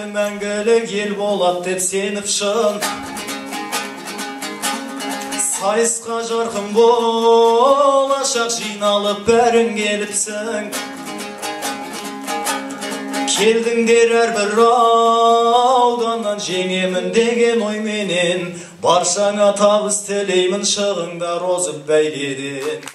елі мәңгілік ел болады деп сеніп шын. Сайысқа жарқын болашақ жиналып бәрің келіпсің. Келдіңдер әрбір ауданнан жеңемін деген ойменен. Баршаңа табыс тілеймін, шығыңдар озып бәйгеден.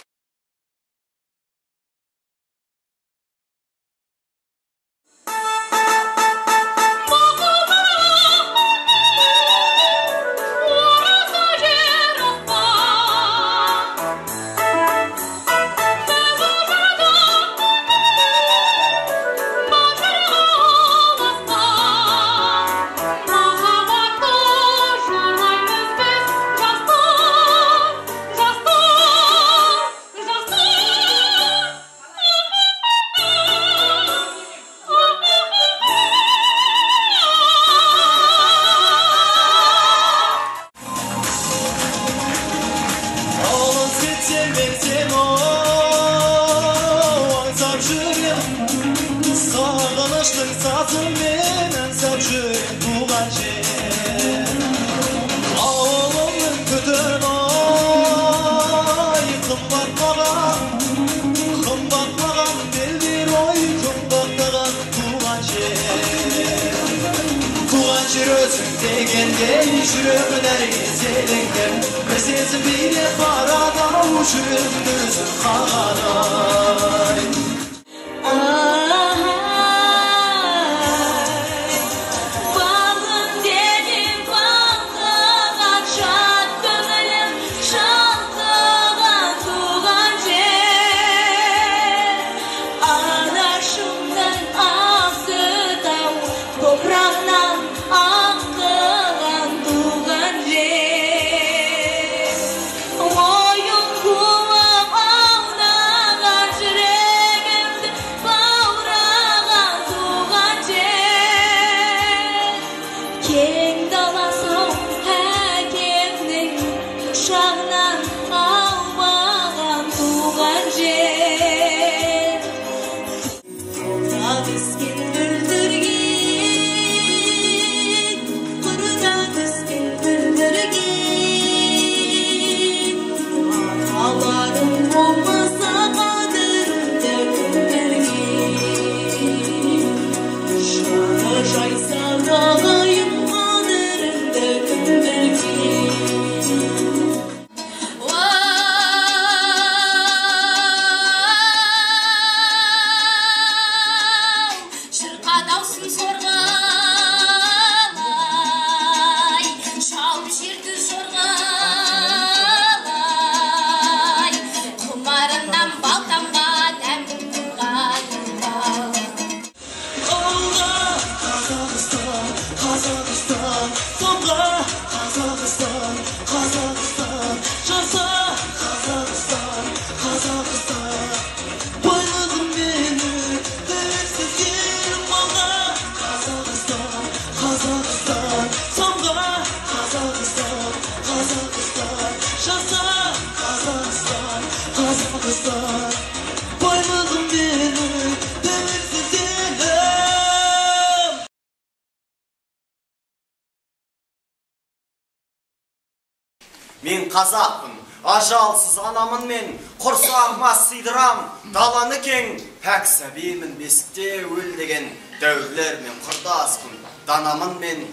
Мен қазақпын, ажалсыз анамын мен, құрсағыма сыйдырам, даланы кең, пәк сәбимін, бесікте өл деген дәуірлермен құрдаспын, данамын мен,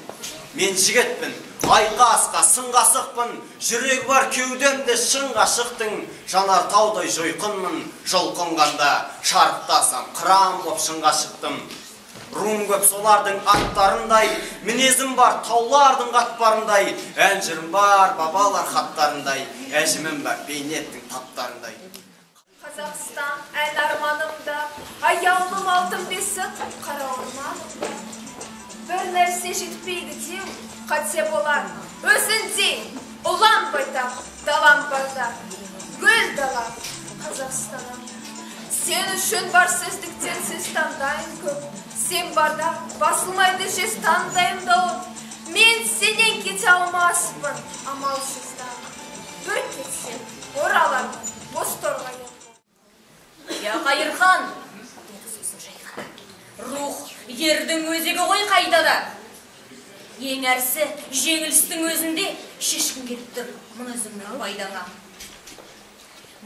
мен жігітпін, айқасқа сынғасықпын, жүрегі бар кеудемде шыңға шықтың, жанар таудай жойқынмын, жұлқынғанда шарықтасам, қыран боп шыңға шықтым. Рум көп солардың аттарындай, мінезім бар таулардың қатпарындай, ән жырым бар бабалар хаттарындай, әжімім бар бейнеттің таптарындай. Қазақстан ән арманымда, аяулым алтын бесік қара орманымда. Бір нәрсе жетпейді деу қате болар, өзіндей ұлан байтақ далам барда, гүл дала Қазақстаным. Сен үшін бар сөздіктен сөз таңдайым көп, сен барда басылмайды жез таңдайым дауып. Мен сенен кете алмаспын амалсызда, бір кетсем ораламын бос торғайым. Я Қайырхан, деді сөзін жайған. Рух Ердің өзегі ғой қайда да. Ең әрісі жеңілістің өзінде шешкім келіп тұр мұны өзіңнің пайдаңа.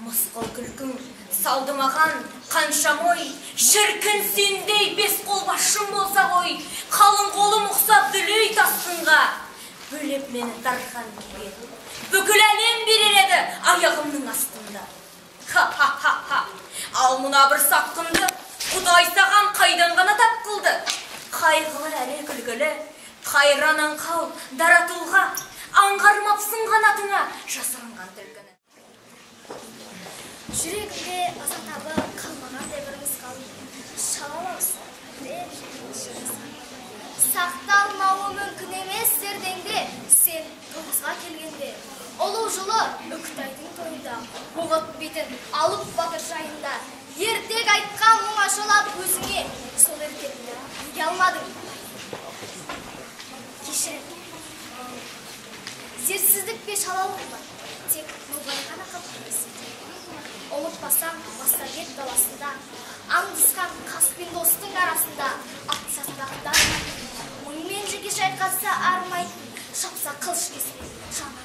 Мысқыл күлкің салды маған қаншам ой, шіркін сендей бес қолбасшым болса ғой, қалың қолым ұқсап дүлей тасқынға, бөлеп мені дархан күйге. Бүкіл әлем берер еді аяғымның астында. Ха-ха-ха-ха! Ал мына бір сатқынды Құдай саған қайдан ғана тапқылды? Қайғылы әрі күлкілі, қайран аңқау дара тұлға, аңғармапсың қанатыңа жасырынған түлкіні. Жүрегімде аса табы қалмағандай бір мысқал, шалалаусы сақталмауы мүмкін емес зердеңде, сен 9-ға келгенде. Ұлы жылы Үкітайдың тойында, оғат бетін алып батыр жайында, ертек айтқан оңашалап өзіңе, сол ертекті неге алмадың? Кешір, зерсіздік пе шалалық па, тек ноғай ғана қалып есімде. Ұмытпасам массагет даласында, аңдысқан қас пен достың арасында, атсақтақтан мыңмен жеке шайқасса армайтын, шапса қылыш кеспей, жан